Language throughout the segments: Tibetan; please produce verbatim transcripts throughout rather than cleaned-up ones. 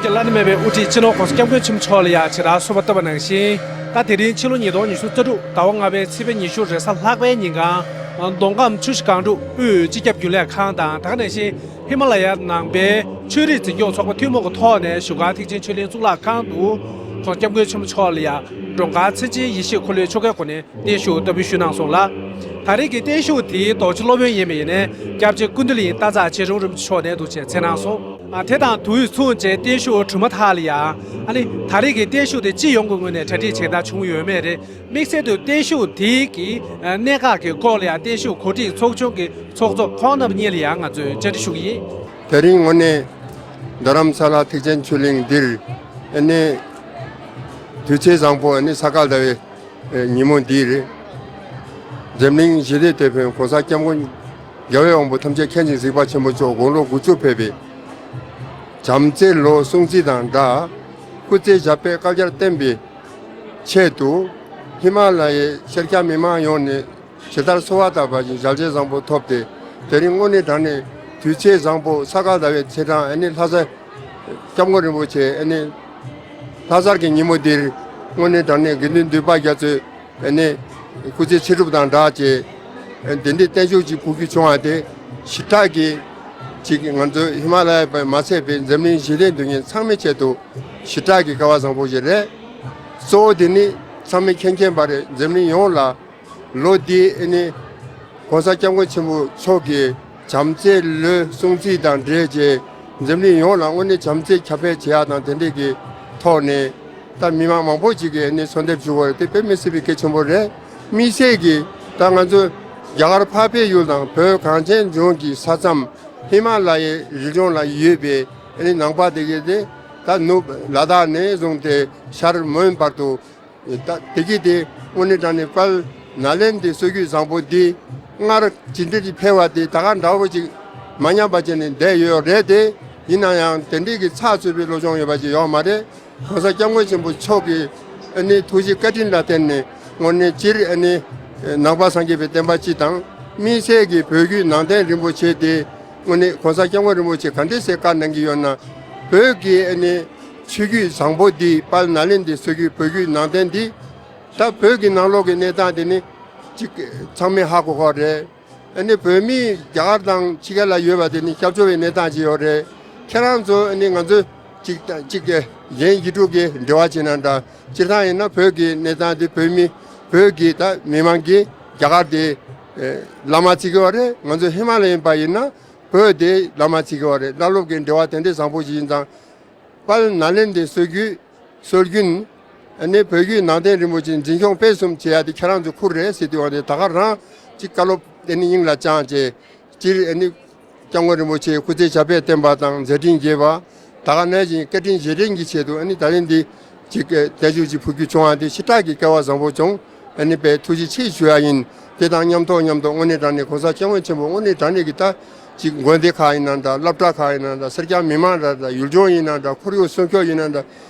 བླ་ན་མེད་པའི་དབུ་ཁྲིད་སྤྱི་ནོར་༸གོང་ས་༸སྐྱབས་མགོན་ཆེན་པོ་མཆོག་ལ་ཡང་ཇི་ལྟར་གསོལ་བ་བཏབ་པ་ནང་བཞིན། ད་དེ་རིང་ཕྱི་ལོ་ཉིས་སྟོང་ཉི་ཤུ་རྩ་དྲུག་ཟླ་བ་ལྔ་པའི་ཚེས་པ་ཉི་ཤུ་རེས་གཟའ་ལྷག་པའི་ཉིན་གང་མདོ་ཁམས་ཆུ་བཞི་སྒང་དྲུག་དབུས་སྤྱི་ཁྱབ་རྒྱུན་ལས་ཁང་དང་། ད་ག་ནང་བཞིན་ཧི་མ་ལ་ཡའི་ནང་པའི་ཆོས་རིག་འཛིན་སྐྱོང་ཚོགས་པ་ཐུན་མོང་གི་ཐོག་ནས་བཞུགས་སྒར་ཐེག་ཆེན་ཆོས་གླིང་གཙུག་ལག་ཁང་དུ་༸གོང་ས་༸སྐྱབས་མགོན་ཆེན་པོ་མཆོག་ལ་ཡང་མགྲོན་ཁང་མཚན་ཅན་ཡེ་ཤེས་འཁོར་ལོའི་ཆོ་གའི་སྒོ་ནས་བརྟན་བཞུགས་བསྟར་འབུལ་ཞུས་གནང་སོང་ལ། ད་རེས་ཀྱི་བརྟན་བཞུགས་དེའི་རྡོ་རྗེ་སློབ་དཔོན་ཡིན་པ་ཡིན་ནའི་སྐྱབས་རྗེ་ཀུན་བདེ་གླིང་སྟག་འཚེར་རྗེ་དྲུང་རིན་པོ་ཆེ་མཆོག་ནས་འདུག་ཅེས་མཚན་གནང་སོང་། ཨ། དེ་དང་དུས་མཚུངས་བྱས་བརྟན་བཞུགས་གྲུབ་མ་ཐག་ལ་ཡང་། ཨ་ནི་ད་རེས་ཀྱི་བརྟན་བཞུགས་དེ་སྤྱི་ཡོངས་ཀྱི་ངོས་ནས་གྲ་སྒྲིག་བྱེད་སྟངས་བྱུང་ཡོད་མེད་རེད། དམིགས་བསལ་དུ་བརྟན་བཞུགས་དེའི་གི་གནད་འགག་གི་སྐོར་ལ་ཡང་བརྟན་བཞུགས་གོ་སྒྲིག་ཚོགས་ཆུང་གི་ཚོགས་གཙོ་ཁོང་རྣམ་གཉིས་ལ་ཡང་ང་ཚོས་བཅར་འདྲི་ཞུ་གི་ཡིན། དེ་རིང་དངོས་གནས་རྡ་རམ་ས་ལ་ཐེག་ཆེན་ཆོས་གླིང་འདིར་ཨ་ནི་དུས་ཚེས་བཟང་པོ། ཨ་ནི་ས་ག་ཟླ་བའི་ཉིན་མོ་འདིར། འཛམ་གླིང་ཞི་བདེའི་དེད་དཔོན་༸གོང་ས་༸སྐྱབས་མགོན་རྒྱལ་བའི་དབང་པོ་ཐམས་ཅད་མཁྱེན་ཅིང་གཟིགས་པ་ཆེན་པོ་མཆོག་དགུང་ལོ་དགུ་བཅུ་ཕེབས་པའི་བྱམས་བརྩེའི་ལོ་སྲུང་བརྩི་དང་སྦྲགས། སྐུ་ཚེ་ཞབས་པད་བསྐལ་བརྒྱར་བརྟན་པའི་ཆེད་དུ། ཧི་མ་ལ་ཡའི་ཤར་རྒྱག་མི་མང་ཡོངས་ནས་ཇི་ལྟར་གསོལ་བ་བཏབ་པ་བཞིན་ཞལ་བྱས་བཟང་པོ་ཐོབ་སྟེ། དེ་རིང་དངོས་གནས་དྲང་གནས་དུས་ཚེས་བཟང་པོ། ས་ག་ཟླ་བའི་ཚེས་གྲངས། ཨ་ནི་ལྷ་ས་༸སྐྱབས་མགོན་རིན་པོ་ཆེ་ཨ་ནི་ལྷ་སར་གྱི་ཉིན་མོ་འདིར། དངོས་གནས་དྲང་གནས་དགེ་འདུན་འདུས་པ་རྒྱ་མཚོས་ཨ་ནི་སྐུ་ཚེ་ཕྱི་སྒྲུབ་དང་སྦྲགས་བྱས། ཨ། དེ་འདྲའི་བརྟན་བཞུགས་ཅིག་ཕུལ་རྒྱུ་བྱུང་བ་དེ་ཞེ་དྲག་གི་ཅིག་ང་ཚོ་ཧི་མ་ལ་ཡ་པ་མ་ཚད་པའི་འཛམ་གླིང་ཞི་བདེའི་འདོད་མཁན་ཚང་མའི་ཆེད་དུ་ཞེ་དྲག་གི་སྐལ་བ་བཟང་པོ་ཞིག་རེད། གཙོ་བོ་དེ་ནི་ཚང་མས་མཁྱེན་མཁྱེན་པ་རེད། འཛམ་གླིང་ཡོངས་ལ་ལོ་འདིའི་ཨ་ནི་༸གོང་ས་༸སྐྱབས་མགོན་ཆེན་པོ་མཆོག་གི་བྱམས་བརྩེའི་ལོའི་སྲུང་བརྩི་དང་འབྲེལ་བྱས། འཛམ་གླིང་ཡོངས་ལ་དངོས་གནས་བྱམས་བརྩེ་ཁྱབ་སྤེལ་བྱེད་ཡག་དང་། དེ་འདྲས་ཀྱི་ཐོག་ནས་ད་མི་མང་མང་པོ་ཅིག་གིས་ཨ་ནི་གསོལ་འདེབས་ཞུ་བ་རེད། དེ་དཔེ་མི་སྲིད་པའི་གལ་ཆེན་པོ་རེད། དམིགས་བསལ་གྱིས་ད་ང་ཚོ་རྒྱ་གར་འཕགས་པའི་ཡུལ་དང་བོད་གངས་ཅན་ལྗོངས་ཀྱི་ས་མཚམས་ཧི་མ་ལ་ཡའི་རི་ལྗོངས་ལ་ཡོད་པའི་ཨ་ནི་ནང་པ་དེ་གས་དེ། ད་ནུབ་ལ་དྭགས་ནས་བཟུང་སྟེ་ཤར་མོན་བར་དུ། ད་དེ་གི་དེ་དངོས་གནས་དྲང་གནས་དཔལ་ནཱ་ལེནྡྲའི་སྲོལ་རྒྱུན་བཟང་པོ་འདི་སྔར་ཇི་འདྲ་ཅིག་ཕེབས་པ་དེ་ད་ག་འདྲ་བོ་ཅིག་མ་ཉམས་པ་བྱས་ནས་བསྡད་ཡོད་རེད་དེ། ཡིན་ན་ཡང་དེ་འདྲའི་གི་ཚགས་ཚུད་པའི་སློབ་སྦྱོང་ཡོད་པ་ཅིག་ཡོད་མ་རེད། ༸གོང་ས་༸སྐྱབས་མགོན་ཆེན་པོ་མཆོག་གི་ཨ་ནི་ཐུགས་རྗེ་བཀའ་དྲིན་ལ་བརྟེན་ནས་དངོས་གནས་སྤྱིར་ཨ་ནི་ནང་པ་སངས་རྒྱས་པའི་བསྟན་པ་སྤྱི་དང་། དམིགས་བསལ་གྱི་བོད་བརྒྱུད་ནང་བསྟན་རིན་པོ་ཆེ་དེ་དངོས་གནས་༸གོང་ས་༸སྐྱབས་མགོན་རིན་པོ་ཆེ་ག་འདྲ་སེ་བཀའ་གནང་གི་ཡོད་ན། བོད་ཀྱི་ཨ་ནི་ཆོས་བརྒྱུད་བཟང་པོ་འདི། དཔལ་ནཱ་ལེནྡྲའི་སྲོལ་རྒྱུན་བོད་བརྒྱུད་ནང་བསྟན་འདི། ད་བོད་ཀྱི་ནང་ལོགས་ཀྱི་གནས་སྟངས་དེ་ནི་ཅིག་ཚང་མས་ཧ་གོ་གོ་རེད། ཨ་ནི་བོད་མི་རྒྱ་གར་དང་ཕྱི་རྒྱལ་ལ་ཡོད་པ་དེ་ནི་སྐྱབས་བཅོལ་བའི་གནས་སྟངས་ཅིག་ཡོད་རེད། ཁྱེད་རང་ཚོ་ཨ་ནི་ང་ཚོ་ཅིག་དང་ཅིག་གི་གཞན་ཡིག་དྲུག་གི་འབྲེལ་བ་བྱེད་ན་འདྲ། སྤྱིར་བཏང་ཡིན་ན་བོད་ཀྱི་གནས་སྟངས་དེ་བོད་མི་བོད་ཀྱི་ད་མི་མང་གིས་རྒྱ་གར་དེ་ཨེ་བླ་མ་བརྩི་གི་ཡོད་རེད། ང་ཚོ་ཧི་མ་ལ་ཡིན་པ་ཡིན་ན་བོད་དེ་བླ་མ་བརྩི་གི་ཡོད་རེད། བླ་སློབ་ཀྱི་འབྲེལ་བ་དེ་འདྲའི་བཟང་པོ་ཞིག་ཡིན་ཙང་། དཔལ་ནཱ་ལེནྡྲའི་སྲོལ་རྒྱུན། སྲོལ་རྒྱུན། ཨ་ནི་བོད་བརྒྱུད་ནང་བསྟན་རིན་པོ་ཆེ་འཛིན་སྐྱོང་སྤེལ་གསུམ་བྱེད་ཡ་དེ་ཁྱེད་རང་ཚོའི་ཁུར་རེད་ཟེར་དུས། འོ་དེ་ད་ག་རང་ཅིག་བཀའ་སློབ་དེ་ནི་སྙིང་ལ་བཅངས་བྱས། སྤྱིར་ཨ་ནི་༸སྐྱབས་མགོན་རིན་པོ་ཆེ་སྐུ་ཚེ་ཞབས་པད་བརྟན་པ་དང་མཛད་འཕྲིན་རྒྱས་པ། ད་ག་ནང་བཞིན་བཀའ་དྲིན་རྗེས་དྲན་གྱི་ཆེད་དུ་ཨ་ནི་ད་ལན་འདི་ཅིག་བརྟན་བཞུགས་ཅིག་ཕུལ་རྒྱུ་བྱུང་བ་དེ་ཞེ་དྲག་གི་སྐལ་བ་བཟང་པོ་བྱུང་། ཨ་ནི་དཔེ་ཐུགས་རྗེ་ཆེ་ཞུ་ཡ་ཡིན། དེ་དང་མཉམ་ཐོག་མཉམ་དུ་དངོས་གནས་དྲང་གནས་༸གོང་ས་༸སྐྱབས་མགོན་ཆེན་པོ་དངོས་གནས་དྲང་གནས་ཀྱི་ད་ཅིག་དགོན་སྡེ་ཁག་ཡིན་ན་འདྲ། སློབ་གྲྭ་ཁག་ཡིན་ན་འདྲ། སེར་སྐྱ་མི་མང་འདྲ་འདྲ། ཡུལ་ལྗོངས་ཡིན་ན་འདྲ། ཁོར་ཡུག་སྲུང་སྐྱོབ་ཡིན་ན་འདྲ།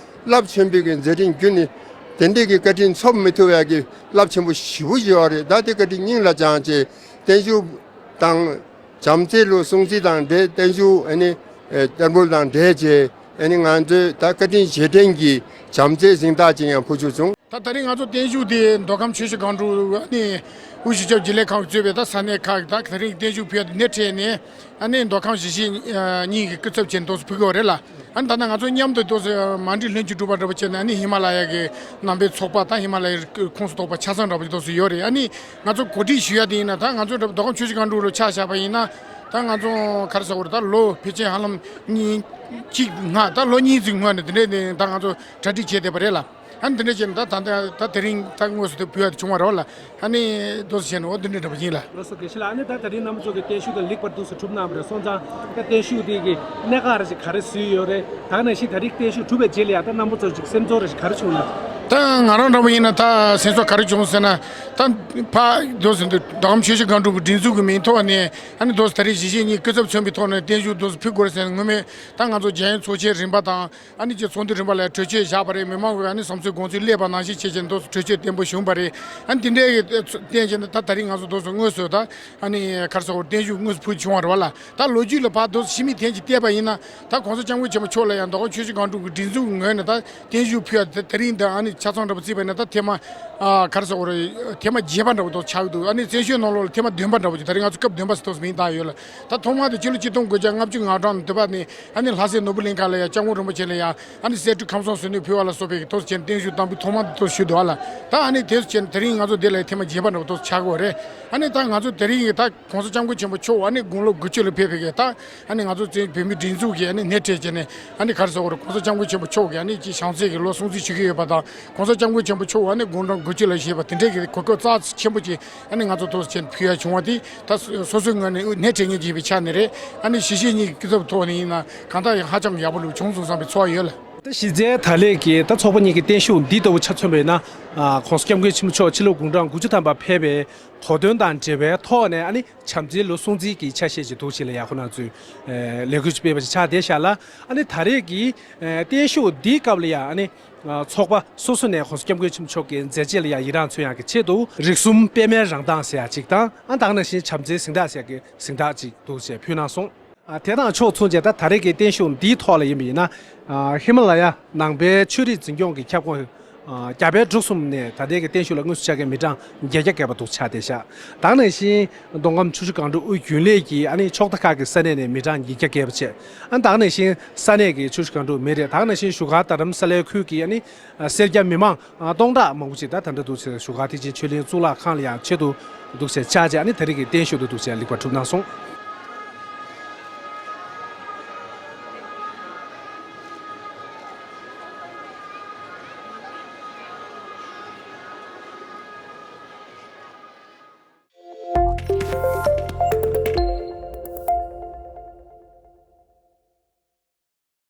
རླབས་ཆེན་པོའི་གི་མཛད་འཕྲིན་བརྒྱུད་ནས་དེ་འདྲའི་གི་བཀའ་དྲིན་ཚོམས་མི་ཐུབ་ཡ་གི་རླབས་ཆེན་པོ་ཞེ་པོ་ཞིག་ཡོད་རེད། ད་དེ་བཀའ་དྲིན་སྙིང་ལ་བཅངས་བྱས། བརྟན་བཞུགས་དང་བྱམས་བརྩེའི་ལོ་སྲུང་བརྩི་དང་འབྲེལ། བརྟན་བཞུགས་ཨ་ནི་ཨེ་བསྟར་འབུལ་དང་འབྲེལ་བྱས། ཨ་ནི་ང་ཚོས་ད་བཀའ་དྲིན་རྗེས་དྲན་གྱི་བྱམས་བརྩེའི་གཟེངས་རྟགས་ཅིག་ཡང་ཕུལ་རྒྱུ་བྱུང་། ད་ད་རིང་ང་ཚོ་བརྟན་བཞུགས་དེ་མདོ་ཁམས་ཆུ་བཞི་སྒང་དྲུག་ཨ་ནི་དབུས་སྤྱི་ཁྱབ་རྒྱུན་ལས་ཁང་གིས་གཙོས་པའི་ད་ས་གནས་ཁག་གིས་ད་ད་རིང་བརྟན་བཞུགས་ཕུལ་ཡ་དེ་སྣེ་ཁྲིད་ནས། ཨ་ནི་མདོ་ཁམས་གཞིས་བྱེས་གཉིས་ཀྱི་སྐུ་ཚབ་བྱས་ནས་འདུག་སེ་ཕུལ་གྱི་ཡོད་རེད་ལ། ཨ་ནི་ད་ནང་ང་ཚོ་མཉམ་དུ་འདུག་སེ་མ་འགྲིག་ལྷན་ཅིག་སྒྲུབ་པ་འདྲ་པོ་བྱས་ནས། ཨ་ནི་ཧི་མ་ལ་ཡ་གི་ནང་པའི་ཚོགས་པ་དང་ཧི་མ་ལ་ཡའི་ཁོངས་སུ་གཏོགས་པ་ཆ་ཚང་འདྲ་པོ་ཅིག་འདུག་སེ་ཡོད་རེད། ཨ་ནི་ང་ཚོ་གོ་སྒྲིག་ཞུ་ཡ་དེ་ཡིན་ན། ད་ང་ཚོ་མདོ་ཁམས་ཆུ་བཞི་སྒང་དྲུག་ལ་ཆ་བཞག་པ་ཡིན་ན། ད་ང་ཚོ་ག་རེ་ཟེར་དགོས་རེད། ད་ལོ་ཕལ་ཆེར་ཧ་ལམ་གཉིས་གཅིག་སྔ། ད་ལོ་གཉིས་ཙམ་སྔོན་ནས་དེ་འདྲས་ནས་ད་ང་ཚོ་གྲ་སྒྲིག་བྱས་བསྡད་པ་རེད་ལ། ཨ་ནི་དེ་འདྲ་བྱས་ནས་ད་ད་ད་ད་དེ་རིང་ད་དངོས་སུ་དེ་ཕུལ་བ་དེ་བྱུང་བ་རེད་བ་ལ། ཨ་ནི་འདུག་སེ་བྱས་ནས་འོ་དེ་འདྲ་འདྲ་པོ་ཡིན་ལ། ལགས་སོ། དགེ་བཤེས་ལགས། ཨ་ནི་ད་ད་རིང་རྣམ་པ་ཚོ་གི་བརྟན་བཞུགས་དེ་ལེགས་པར་འདུག་སེ་གྲུབ་གནང་བ་རེད། སོང་ཙང་ད་བརྟན་བཞུགས་དེ་གི་གནད་འགག་རེ་ཞིག་ག་རེ་བཟོས་ཡོད་རེད། ད་ནང་བཞིན་ད་རིང་བརྟན་བཞུགས་གྲུབ་པའི་རྗེས་ལ་ཡང་ད་རྣམ་པ་ཚོ་ཅིག་སེམས་ཚོར་རེ་ཞིག་ག་རེ་བྱུང་ན། ད་ང་རང་འདྲ་པོ་ཡིན་ན་ད་སེམས་ཚོར་ག་རེ་བྱུང་ཟེར་ན། ད་ཕ་དོ་སེ་འདི་མདོ་ཁམས་ཆུ་བཞི་སྒང་དྲུག་གི་སྒྲིག་འཛུགས་ཀྱི་མིང་ཐོག་ནས་ཨ་ནི་དོ་སེ་ད་རེས་གཞིས་བྱེས་གཉིས་སྐུ་ཚབ་མཚོན་པའི་ཐོག་ནས་བརྟན་བཞུགས་དོ་སེ་ཕུལ་དགོས་ཟེར་ནས། སྔོན་མ་ད་ང་ཚོ་རྒྱལ་ཡོངས་ཚོགས་ཆེན་རིམ་པ་དང་ཨ་ནི་ཀྱི་ཚོགས་འདུ་རིམ་པ་ལ་གྲོས་ཆོད་བཞག་པ་རེད། མི་མང་གི་ཨ་ནི་བསམ་ཚུལ་དགོངས་ཚུལ་སླེབས་པ་ནང་བཞིན་བྱས་བྱས་དོ་སེ་གྲོས་ཆོད་བརྟན་པོ་བྱུང་བ་རེད། ཨ་ནི་དེ་འདྲའི་གི་བརྟེན་བྱས་ནས་ད་ད་རེས་ང་ཚོ་དོ་སེ་དངོས་སུ་ད་ཨ་ནི་ག་རེ་ཟེར་དགོས་རེད། བརྟན་བཞུགས་དངོས་སུ་ཕུལ་བྱུང་བ་རེད་བ་ལ། ད་ལོ་རྒྱུས་ལ་ཕར་དོ་སེ་ཕྱི་མིག་ཐེངས་གཅིག་བལྟས་པ་ཡིན་ན། ད་༸གོང་ས་༸སྐྱབས་མགོན་ཆེན་པོ་མཆོག་ལ་ཡང་མདོ་ཁམས་ཆུ་བཞི་སྒང་དྲུག་གི་སྒྲིག་འཛུགས་ངོས་ནས་ད་བརྟན་བཞུགས་ཕུལ་ཡ་དེ་དེ་རིང་འདི་ཨ་ནི་ཆ་ཚང་འདྲ་པོ་བརྩིས་པ་ཡིན་ན་ད་ཐེངས་མ་ཨ་ག་རེ་ཟེར་དགོས་རེད། ཐེངས་མ་བརྒྱད་པ་འདྲ་པོ་དོ་སེ་ཆགས་ཀྱི་འདུག་ཨ་ནི་བཙན་བྱོལ་ནང་ལོགས་ལ་ཐེངས་མ་བདུན་པ་འདྲ་པོ་ཅིག་ད་རེས་ང་ཚོ་སྐབས་བདུན་པ་ཟེར་དོ་སེ་མིང་བཏགས་ཡོད་ལ། ད་ཐོག་མ་དེ་ཕྱི་ལོ་ཆིག་སྟོང་དགུ་བརྒྱ་ལྔ་བཅུ་ང་གྲངས་ནས་འདི་པ་ནས་ཨ་ནི་ལྷ་སའི་ནོར་བུ་གླིང་ཁ་ལ་ཡང་སྐྱབས་མགོན་རིན་པོ་ཆེ་ལ་ཡང་ཨ་ནི་གསེར་ཁྲི་ཁམས་གསུམ་ཟེར་ནས་ཕུལ་བ་ལ་སོགས་པའི་གི་དོ་སེ་བྱས་ནས་བརྟན་བཞུགས་བཏང་པའི་ཐོག་མ་དེ་དོ་སེ་ཞུས་འདུག་ཨ་ལ། ད་ཨ་ནི་དེ་སོ་བྱས་ནས་དེ་རིང་ང་ཚོ་འདི་ལ་ཐེངས་མ་བརྒྱད་པ་འདྲ་པོ་དོ་སེ་ཆགས་ཀྱི་ཡོད་རེད། ཨ་ནི་ད་ང་ཚོ་དེ་རིང་གི་ད་༸གོང་ས་༸སྐྱབས་མགོན་ཆེན་པོ་མཆོག་ཨ་ནི་དགུང་ལོ་དགུ་བཅུ་ལ་ཕེབས་པའི་གི་ད་ཨ་ནི་ང་ཚོ་བཙན་བོད་མིའི་སྒྲིག་འཛུགས་ཀྱི་ཨ་ནི་སྣེ་ཁྲིད་བྱས་ནས་ཨ་ནི་ག་རེ་ཟེར་དགོས་རེད། ༸གོང་ས་༸སྐྱབས་མགོན་ཆེན་པོ་མཆོག་གི་ཨ་ནི་ཅིག་བྱམས་བརྩེ་གི་ལོ་སྲུང་བརྩི་ཞུ་གི་ཡོད་པ་དང་། ༸གོང་ས་༸སྐྱབས་མགོན་ཆེན་པོ་མཆོག་ཨ་ནི་དགུང་གྲངས་དགུ་བཅུ་ལ་བཞེས་པ་དེ་འདྲའི་གི་གོ་སྐབས་རྩ་ཆེན་པོ་ཅིག་ཨ་ནི་ང་ཚོ་དོ་སེ་བྱས་ནས་ཕུལ་ཡ་བྱུང་བ་དེ་ད་སོ་སོའི་ངོས་ནས་སྣེ་ཁྲིད་མཁན་ཅིག་ཡིན་པའི་ཆ་ནས་རེད། ཨ་ནི་གཞིས་བྱེས་གཉིས་ཀྱི་སྐུ་ཚབ་ཐོག་ནས་ཡིན་ན་གང་ལྟར་ཡང་ཧ་ཅང་ཡག་པོ་ལོས་བྱུང་སོང་བསམ་པའི་ཚོར་བ་ཡོད་ལ། ད་གཞི་རྩའི་ད་ལན་གྱི་ད་ཚོགས་པ་གཉིས་ཀྱི་བརྟན་བཞུགས་འདིའི་ལྟ་བུ་ཆ་མཚོན་པ་ཡིན་ན། ༸གོང་ས་༸སྐྱབས་མགོན་ཆེན་པོ་མཆོག་ཕྱི་ལོ་དགུང་གྲངས་དགུ་བཅུ་ཐམ་པ་ཕེབས་པའི་གོ་སྟོན་དང་འབྲེལ་བའི་ཐོག་ནས་ཨ་ནི་བྱམས་བརྩེའི་ལོ་སྲུང་བརྩི་གི་ཆ་ཤས་ཅིག་འདུག་ཅེས་ལ་ཡ་ཁོ་ན་ཚོས་ལས་འགུལ་ཅིག་སྤེལ་བ་ཞིག་ཆགས་བསྡད་ཤག་ལ། ཨ་ནི་ད་རེས་ཀྱི་བརྟན་བཞུགས་འདིའི་སྐབས་ལ་ཡ་ཨ་ནི་ཚོགས་པ་སོ་སོ་ནས་༸གོང་ས་༸སྐྱབས་མགོན་ཆེན་པོ་མཆོག་གི་མཛད་རྗེས་ལ་ཡ་ཡི་རངས་མཚོན་ཡག་གི་ཆེད་དུ་རིགས་གསུམ་པད་མའི་རང་མདངས་ཟེར་ཡག་ཅིག་དང་། ཨ་ད་ག་ནང་བཞིན་བྱམས་བརྩེའི་གཟེངས་རྟགས་ཟེར་ཡག་གི་གཟེངས་རྟགས་ཅིག་འདུག་ཅེས་ཕུལ་གནང་སོང་། ཨ་དེ་དང་ཕྱོགས་མཚུངས་བྱས་ད་ད་རེས་ཀྱི་བརྟན་བཞུགས་འདིའི་ཐོག་ལ་ཡིན་པ་ཡིན་ན། ཨ་ཧི་མ་ལ་ཡ་ནང་པའི་ཆོས་རིག་འཛིན་སྐྱོང་གི་ཁྱབ་ཁོངས་ཨ་རྒྱ་བལ་འབྲུག་གསུམ་ནས་ད་ལྟའི་གི་བརྟན་བཞུགས་ལ་དངོས་སུ་ཆ་མཁན་མི་གྲངས་བརྒྱད་བརྒྱ་བརྒལ་བ་འདུག་ཆགས་བསྡད་ཤག་ད་ག་ནང་བཞིན་མདོ་ཁམས་ཆུ་བཞི་སྒང་དྲུག་དབུས་རྒྱུན་ལས་ཀྱི་ཨ་ནི་ཕྱོགས་མཐའ་ཁག་གི་ས་གནས་ནས་མི་གྲངས་ཉིས་བརྒྱ་བརྒལ་བ་བྱས། ཨ་ད་ག་ནང་བཞིན་ས་གནས་ཀྱི་ཆུ་བཞི་སྒང་དྲུག་མི་རེད། ད་ག་ནང་བཞིན་བཞུགས་སྒར་རྡ་རམ་ས་ལའི་ཁུལ་གྱི་ཨ་ནི་སེར་སྐྱ་མི་མང་ཨ་སྟོང་ཕྲག་མང་པོ་ཅིག་ད་ད་ལྟ་འདུག་ཟེར་བཞུགས་སྒར་ཐེག་ཆེན་ཆོས་གླིང་གཙུག་ལག་ཁང་ལ་ཡང་ཆེད་དུ་འདུག་ཟེར་ཕྱག་བྱས། ཨ་ནི་ད་རེས་ཀྱི་བརྟན་བཞུགས་དུ་འདུག་ཟེར་ལེགས་པར་གྲུབ་གནང་སོང་།